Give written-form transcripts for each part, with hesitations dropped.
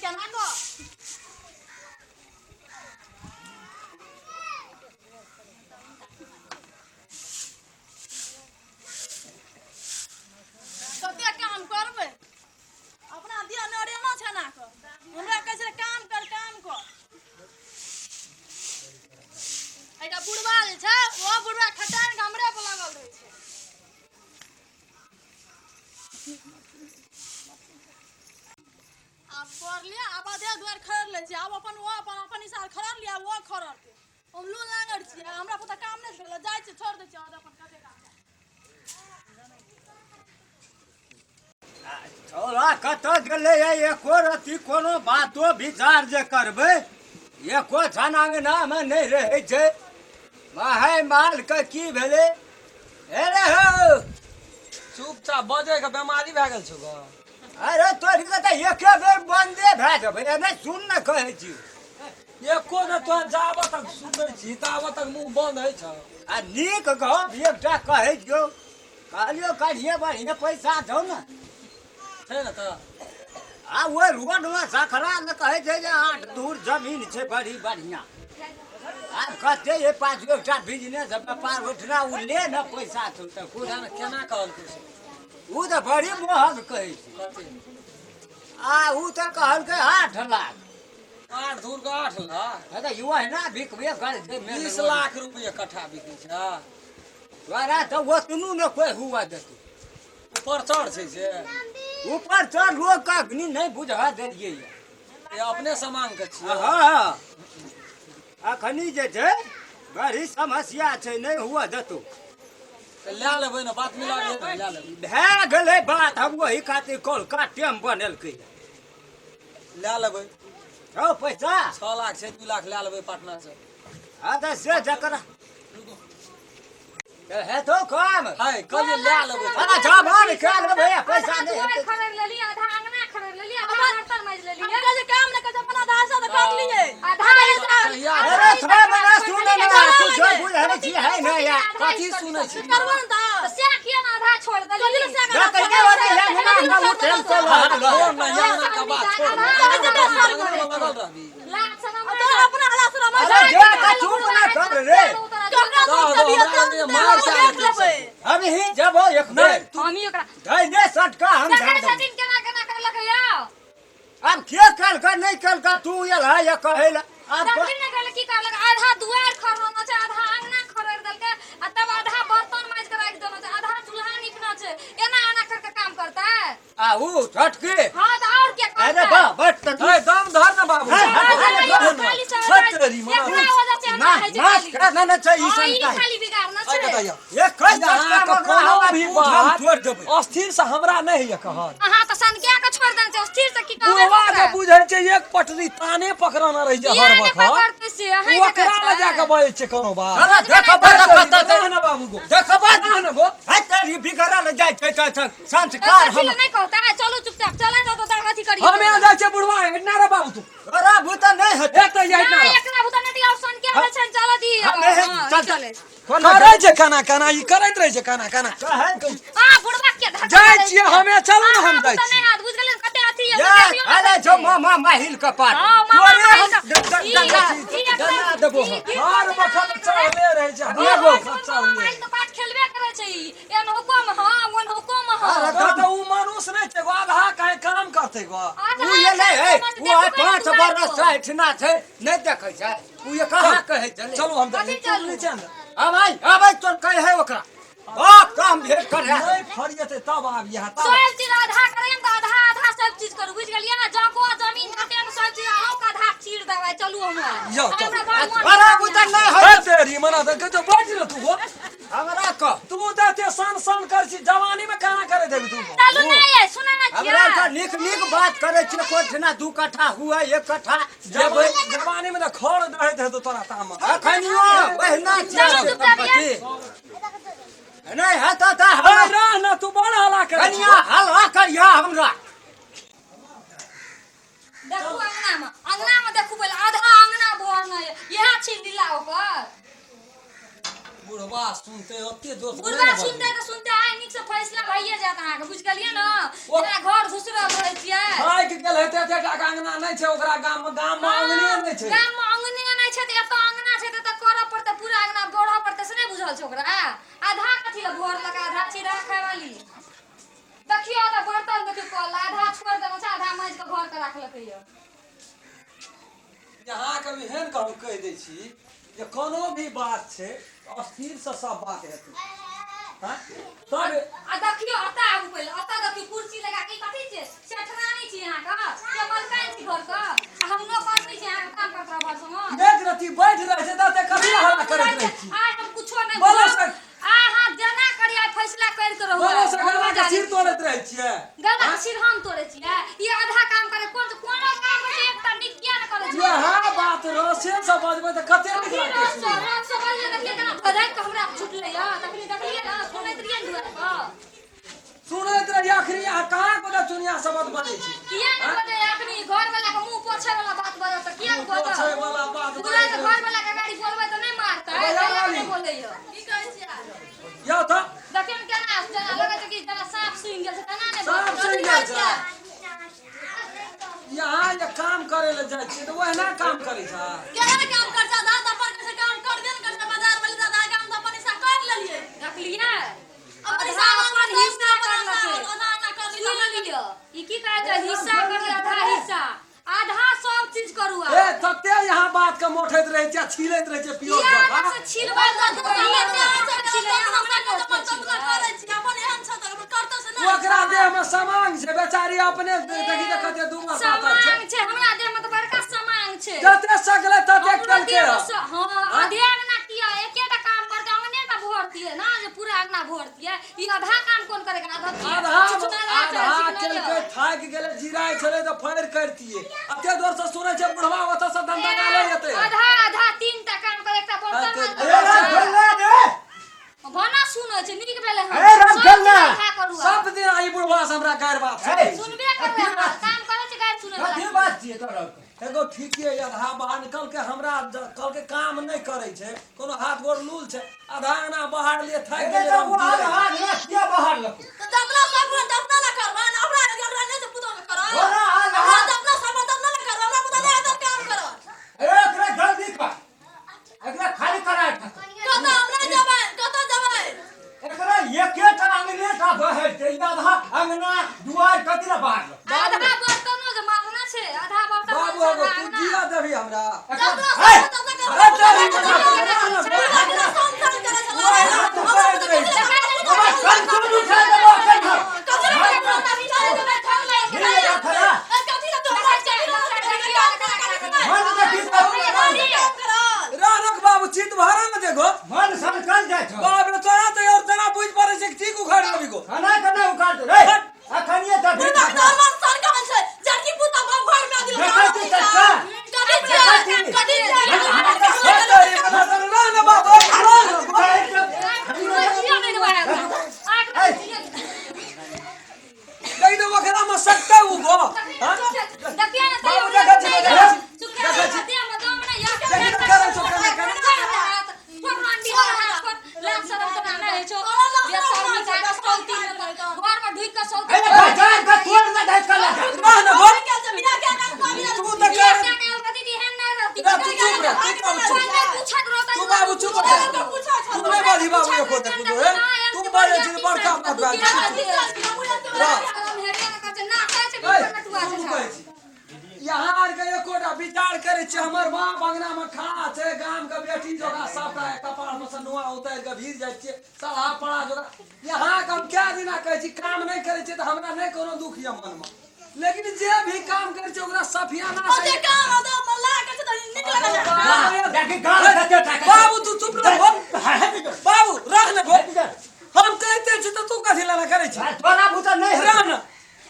केना कऽ। कते काम करबै अपना दिया नरेना छै ना कऽ, हमरा कहै छै काम कर काम कर। एकटा बुढ़वा जे छै ओ बुढ़वा खटानि कऽ हमरे पर लागल रहै छै। आब कर लिअ, आब आधे दुआरि खड़ि लै छियै। आब अपन ओ अपन अपन हिसाब खड़र लिअ, ओ खड़रतै। हम लू लांगड़ छियै, हमरा पुता काम नहि छै, जाइ छियै, छोड़ि दै छियै अपन कते काम। छौड़ा कतऽ गेलै? एको रत्ती कोनो बातो विचार जे करबै, एको छन अङ्गनामे नहि रहै छै। महै मालके की भेलै? हे रे हौ। चुपचाप बजै के बेमारी भए गेल छौ गो? अरे तोरी के तऽ एके बेर बन्दे भए जेबै। नहि सुन ने, कहै छी। एको ने तोहन जाबऽ तक सुनै छी ताबऽ तक मुँह बन्द होइ छौ। आ नीक गप एकटा कहै छियौ, कहलियौ कढ़िए बढ़िए पैसा छौ ने? छै ने तऽ। आ ओहि रोडमे सखरा ने कहै छै जे 8 धूर जमीन छै बड़ी बढ़िआँ। आब कते ये पाँच गो एकटा बिजनेस व्यापार ओहिठिना ओ ले ने, पैसा छौ तऽ। पूरा ने केना कहलकै से? ओ तऽ बड़ी महग कहै छै। कते? आ ओ तऽ कहलकै 8 लाख। 8 धूर के 8 लाख? हँ तऽ ओहिना बिकबे करै छै। 20 लाख रुपये कट्ठा बिकै छै। तोरा तऽ ओतनू ने कोइ हुआ देतौ। ऊपर चढ़ छै से। ऊपर चढ़, लोग के अग्नि नहि बुझा देलियै। ये अपने सामान के छियै। हँ, अखनी जे छै बड़ी समस्या छै, नहि हुआ देतौ। तऽ लए लेबै ने, बात मिला के लए लेबै। भए गेलै बात, हम ओही खातिर कौलका टेम बनेलकै। लए लेबै। छौ पैसा? 6 लाख छै, 2 लाख लए लेबै पटना से। हँ तऽ से जकरा तऽ हेतौ काम है, कहलियै लए लेबै। अरे जमान कए लेबै, पैसा आधा नहि दुआरि हेतै। खड़ेर लेली, आधा अंगना खड़ेर लेली, आधा बर्तन माजि लेली। हम कहै छै काम नहि करै छै, अपन आधा हिस्सा तऽ कर लिए। आधा हिस्सा। कहिया? अरे 6 महीना सुन ने, तू जो बुझै छी है ने या। कथी सुनै छी? करबो ने तऽ। से किया ने आधा छोड़ देली? जा कहिया होतै या अंगना हमरा उठेल चल। छोड़ ने या अंगना के बात छोड़ ने। अंगना में लगल रहबी। लाख से ना। तोरा अपना हला सुना। अरे जा का चुप ना कर रे। ककरा दह सब गो हमरा लगे मार देख चाहे। लेबै। हम ही जबो एक नहि बेर तू हम ही ओकरा धैने सटका हम देखै धर देबै। छथिन केना केना करलक यौ। आब के कलका नहि कलका, तू एल है या कहै ला आब तखन ने कहलक की करलक, आधा दुआरि खड़ाना छै, आधा अंगना खड़ेर देलकै, आ तब आधा बर्तन माजि के राखि देना छै, आधा चूल्हा नीपना छै। एना एना करके काम करतै? आ ऊ छोटकी। हाँ तऽ और के करतै? अरे बा बट तऽ तू है, दम धर ने बाबू। है, है, है, खाली छत सब रही मना। एकरा वजह से ना एना होइ छै ना खाली। ना ना छै ई हाँ, ई संता खाली बिगाड़ना आइ छै। बताइए। एक कई अहाँके झटका कोनो भी हम बात छोड़ देबै। अस्थिर से हमरा नहि होइए कहल। अहाँ तऽ सनकिया के छोड़ि देने छै, अस्थिर से की कहबै बुढ़वा के ओकरा? बुझै छै एक पटरी ताने पकड़ाना रहै छै किया हर नहि वखत। पकड़तै से? अहाँ ओकरा लए जाके बजै छै कोनो बात। अरे देखबा तऽ कतऽ छै। ना बाबू गो। देखबा। ना गो। है तेरी बिगड़ल जाइ छै तऽ संस्कार हम नहि कहता है। चलू चुपचाप चले जाओ तऽ अथी करियौ। हमे जाइ छै बुढ़वा, एना रे बाबू तू। तोरा भूत नहि हेतै। एक तऽ जाइ ना। नहि, एकरा भूत नहि दियौ, सनकिया रहै छै, चलऽ दियौ। हम नहि, हाँ, चल। चले। करै छै खाना खाना, ई करैत रहै छै खाना खाना। कहै आ बुढ़वा के धक्का जाइ मारै छियै हमे, चलू ने, हम अहाँ जाइ भूत नहि छियै। हाथ, बुझि गेलियै ने कते अथी यऽ, या देखियौ ने। अरे जो मामा माहिल कपाट हाँ, मामा तोरे माहिल हम डरा देबो हम। हर वखत चढ़ले रहै छै, हर एगो। वखत चढ़ले। माहिल कपाट खेलबे करै छै ई। एनहुको मे हाँ, ओनहुको मे हाँ। अरे तऽ तऽ उ मनुष्य नहि छै गो, आधा काहे काम करतै गो? उ एलै है, उ आइ 5 बरस से एहिठिना छै, नहि देखै छै उ? ये कहाँ कहै छलै? चलू, हम कथी जाइ चलू? नीचे ने। आब आइ आबै तोर कहै है ओकरा बाप काम भेट करे। नहि फरियतै तब आबिहे तब। सब चीज आधा करै तऽ आधा आधा सब चीज करू, बुझि गेलियै ने? जगो जमीन जते ने सब चीज अहूँ के आधा चीर देबै। चलू हमरा जाउ, चलू। हमरा बड़ मोन। अरे उ तऽ नहि हे है। तेरी मना तऽ कहै छौ, बैठ ने तू गो। हमरा कह। तू तऽ एते सन सन कर छी, जवानी में कहाँ करे देबी तू? चलू नहि यै, सुनै नहि हमरा छियै? तऽ नीक नीक बात करै छियै, कोठिना 2 कट्ठा हुआ, 1 कट्ठा जेबै। जवानी में तऽ खर दहैत हेतौ तोरा तामा। अखनियो ओहिना छियै। चलू चुपचाप ये। सम्पत्ति नहि हेतौ तऽ हे हमरा रह ने तू, बड़ हल्ला करै छी। कनिया हल्ला करिया हमरा। देखू अंगना में, अंगना में देखू पहिले, आधा अंगना भर नहि इएह छी लीला ओकर। बुढ़वा सुनते ओते जोर से बुढ़वा नहि ने सुनते बजबै। तऽ सुनते आइ नीक से फैसला भइए जायत अहाँके, बुझि गेलियै ने? जेना घर घुसरल रहै छियै। थाकि गेल हेतै, एते टाका अंगना नहि। नहि छै ओकरा गाम मे, गाम मे अंगने नहि छै। गाम मे अंगने नहि छै तऽ एतऽ अंगना छै तऽ एतऽ करऽ पड़तै, पूरा अंगना बढ़ऽ पड़तै, से नहि बुझल छै ओकरा? आधा कथी लए भरलक, आधा चिड़ा खाय वाली। देखियौ तऽ बर्तन देखियौ कल आधा छोड़ि देने छै, आधा माजि कऽ घर के राखलकै यऽ। अहाँके हम एहन कहू कहि दै छी जे कोनो भी बात छै स्थिर से सब बात हेतै। हाँ? तब आ देखियौ अतऽ आबू पहिले, अतऽ देखियौ कुर्सी लगा के। ई कथी छियै? सेठरानी छी अहाँके के मलकाइन छी घरके? आ हम नौकरनी छी अहाँके, काम करत रहब हर समय। एक रत्ती बैठ रहै छै तऽ कथी लए हल्ला करैत रहै छी? आइ हम कुछो नहि बोलो बुझब। सर। आइ अहाँ जेना करी, आइ फैसला करि के रहू। बोलो आइ से हम गला नहि के जानै सिर छी। तोड़ैत रहै छियै? गला के सिर हम तोड़ै छियै? ई आधा काम करे, कोन कोनो काम होइ छै एकटा नीक किया ने करै छै? इएह बात रसे से बजबै तऽ कते नीक कथी लगतै रस सुनैमे। रस से बजलै? देखियै केना भदकि कऽ हमरा छुटलै यऽ। तखनी देखलियै ने, सुनैत रहियै ने दुआरि पर। सुनैत रहियै। अखनी अहाँ कहाँ गोटा चुनिया शब्द बजै छी? किया ने बजै? अखनी घर वाला के मुंह पोछे वाला बात बजत तऽ किया ने मुँह बजत? पोछै वाला बात पूरा बजैत तऽ रहै। घर वाला के गाड़ी बोलबै तऽ नहि मारतै? भैया तै लए कऽ वाली। नहि बोलैया। की कहै छियै? यौ तऽ देखियौ ने केना जेना लगै छै कि जेना साँप सुनि गेल छै तेना नहि साँप बजै। सुनि गेल छै। यहाँ जे काम करे लए जाइ छियै तऽ ओहिना काम करै छै। केहन काम कर छै? आधा तऽ अपन से काम कर देन कर छै। बाजार वाली दादा काम तऽ अपन हिस्सा कर लेलियै। देखलियै? अपन आधा हिस्सा अपन हिस्सा करलकै। आधा आधा कर सुनि लिअ, ई की कहै छै? हिस्सा करलै आधा हिस्सा, आधा सब चीज करू आब। ए तते यहाँ बात के मोठैत रहै छै आ छीलैत रहै छै पियोज किया जकाँ। अलग से छिलबै तऽ छिलै, हमरा नहि छिलबै। ओकरा देह में समांग छै, बेचारी अपने देखी तऽ कते दूबर पातर छै। समांग छै? हमरा देह में तऽ बड़का समांग छै। जते सकलै तते हमरो केलकै। देह में हँ, आधे अंगना किया? एकेटा काम करते अंगने टा भरतियै ना, जे पूरा अंगना भरतियै। ई आधा काम कोन करेगा? आधा किया? आधा चुचुना छै, आधा चिकना केलकै। यऽ। थाकि गेलै, जिराय छलै तऽ फैर करतियै। एते दूर से सुनै छै बुढ़वा ओतऽ से दनदनाले जेतै। आधा आधा तीन टा काम करे, एकटा बर्तन अते- माजै। ए राम खेलना रे। भना सुनै छै, नीक भेलै हन। ए, राम सब खेलना। चीज आधा करू आब। सब दिन ई बुढ़वा से हमरा गारि बाप ए, सुनबे करबै अहाँ, काम करै छै गारि सुनै कथी वला। बात छियै तोरा? एगो ठीके आधा बाहर निकलके हमरा कहलकै काम नहि करै छै, कोनो हाथ गोड़ लूल छै। आधा अंगना बाहर लिए थाकि ए गेलै। तऽ हम ओ जिराय। आधा अंगना किया बाहर लको? ए एकरा जल्दी कर, एकरा खाली करा। एकरा एकेटा अंगने टा बहर छै, ई आधा अंगना दुआर कथी ला बाहर लको? आधा बर्तनो जे मांगना छै, आधा बर्तन बाबू मांगना एगो छै, तू आधा जिया देबही हमरा? ए, अरे तेरी बना कंचन उठा देबो एखन हम। मन देखी तऽ रानक बाबू चित भरा न देखो। मन सनकल जाइ छौ। बाप रे, तोरा तऽ और तेना बुझि पड़ै छै कि ठीक उखाड़ि लेबही गो। खाना केना उखाड़ रे? अखनिये तऽ भेट देखै छी चच्चा। हे तेरी बना तर रह न बाबू, रह न। देख दे ओकरा में सकता उ गो। हाँ? बाबू देखै छी, देखै छी, देखै छी। देखी तऽ करै छौ केना केना। ए बाजार के तोड़ ने दै कला। रह न गो। तू तऽ कर रे, तू चुप रह, तू बाबू चुप, तू बाबू चुप रह। तू नहि बाजही बाबू एको तऽ कुछो। हे तू बाजै छी तऽ बड़का बात बाजै छी। ए, सुनू कहै छी, यहाँ आर के एकोटा विचार करै छी? हमर बाप अंगना मे खड़ा छै, गाम के बेटी जोगा सबटा कपार पर से नुआ उतारि के भीड़ जाइ छियै सलाह पड़ा जोगा। यहाँ के हम कए दिना कहै छी, काम नहि करै छियै तऽ हमरा नहि कोनो दुख यऽ मनमे, लेकिन जे भी काम करै छै ओकरा सफियाना से देखी गाल कते टाका। बाबू तू चुप रह गो। बाबू रह ने गो, हम कहिते छी तऽ तू कथी लए करै छी? तोरा बुता नहि रह ने।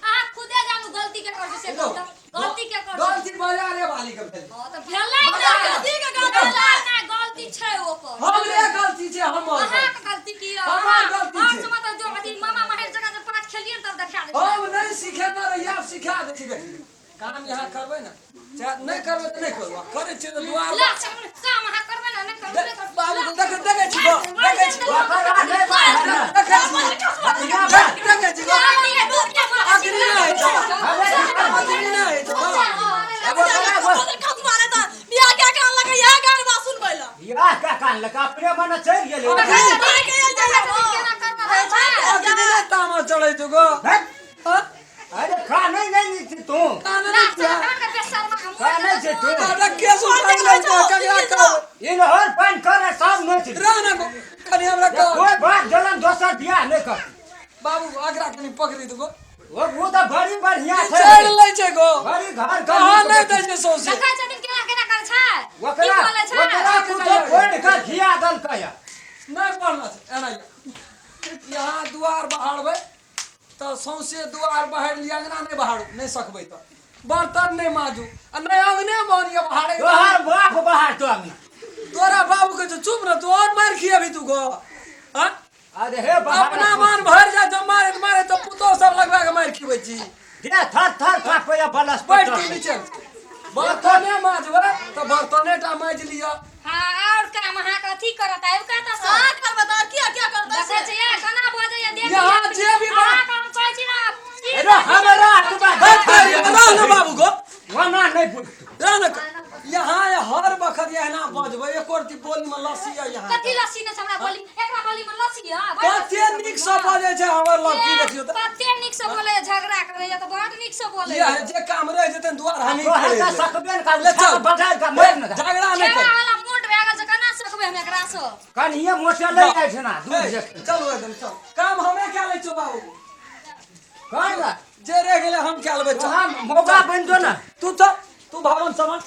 अहाँ खुदे जानू गलती के कर छै से कहू तऽ, गलती के कर छै? गलती बाजारे वाली के भेल। हँ तऽ भेलै ने, भेलै ने, गलती छै ओकर। हमरे गलती छै हमर? अहाँके गलती की यऽ? हमर गलती अहाँ छै। से मतलब जो अथी मामा माहिर जगह जे पाठ खेलियै ने तब देखा दै छै। हम नहि सिखेने रहियै, आब सिखा दै छी। देखियौ, काम यहाँ करबै ने, चाहे नहि करबै तऽ नहि करू, आ करै छियै तऽ दुआर ला, काम अहाँ करबै ने, नहि करबै, नहि करबै। बाबू देख, देखै छी गो, देखै छी, देखै छी, देखै छी गो। अग्नि नहि होइ छौ, अग्नि नहि होइ छौ। आनलक अपने मने चलि गेलै। देखै छथिन केना करना रहै छै। अखनी नहि तामस चढ़ै छौ गो। हैट, हँ? अरे खाने नहि लै छी तू। कान नहि लाज छियै। कान के बेशर्मा के कानै मुँह छै तू। हमरा केस उखाड़ि लै छै, ककरा कहबै? इनहर पानि करे सब नोचि ले। रह ना गो, कनि हमरा कह। कोइ बात गेलन दोसर बियाह नहि कर। बाबू अगरा कनि पकड़ि दू गो। ओ तऽ बड़ी बढ़िया छै। चढ़ि लै छै गो। बड़ी घर के कहाँ नीक नहि बेटी। दै छै सौंसे। देखै छथिन केना केना करै छै। की ओकरा बोलै छै? ओकरा कुछो फोड़ि कऽ खिया देलकै। नहि पढ़ना छै एना यहाँ दुआर बहारबै तऽ सौंसे दुआर बहारि लिअ, अङ्गना नहि बहारू, नहि सकबै तऽ बर्तन नहि माजू आ नहि अङ्गने बनिए बहारे। तोहर बाप बाहर तो अंगना। तोरा बाबू के चुप न, तू और मारि खिएबही तू गो। हाँ? अरे हे बाहर अपना मन भरि जाइ छौ मारैत मारैत, तऽ पुतोह सब लगबा के मारि खिबै छी। दे थर थर काँपैया बलस। बैठ तू नीचे, बर्तने माजबै तऽ बर्तने टा माजि लिअ। हाँ, और काम अहाँके अथी करत आबि कऽ तऽ अहाँ करबै तऽ किया किया करतै देखै से? छियै केना बजैया देख। यहाँ जे भी बात- अहाँके हम कहै छी ने की अरे हमरा अतबा हट तेरी, रह न बाबू गो। ओना नहि बुझतौ। रह न, यहाँ हर बखत एहना बजबै, एको रति बोली में लस्सी है यहाँ। कथी लस्सी ने छै हमरा बोली? एकरा बोली में लस्सी है? कते नीक से बजै छै हमर लड़की, देखियौ तऽ। कते नीक से बोले, झगड़ा करैया तऽ बड़ नीक से बोले। यह जे काम रह जेतै दुआर हमही तोहर करै तऽ लेबै। सकबे ने कर। ले चल। बजारि कऽ मारि ने दे। झगड़ा नहि खेला कर। वाला मोट भए गेल छै, केना सकबै हम एकरा से? कनिये मोटे लै जाइ छै ना दूध ए, जे चलू एकदम चल, काम हमे कए लै छियौ बाबू। कर जे रह गेलै हम कए लेबै, चल। तोहर मौका बनि जो ने। तू चल, तू भावन समझ।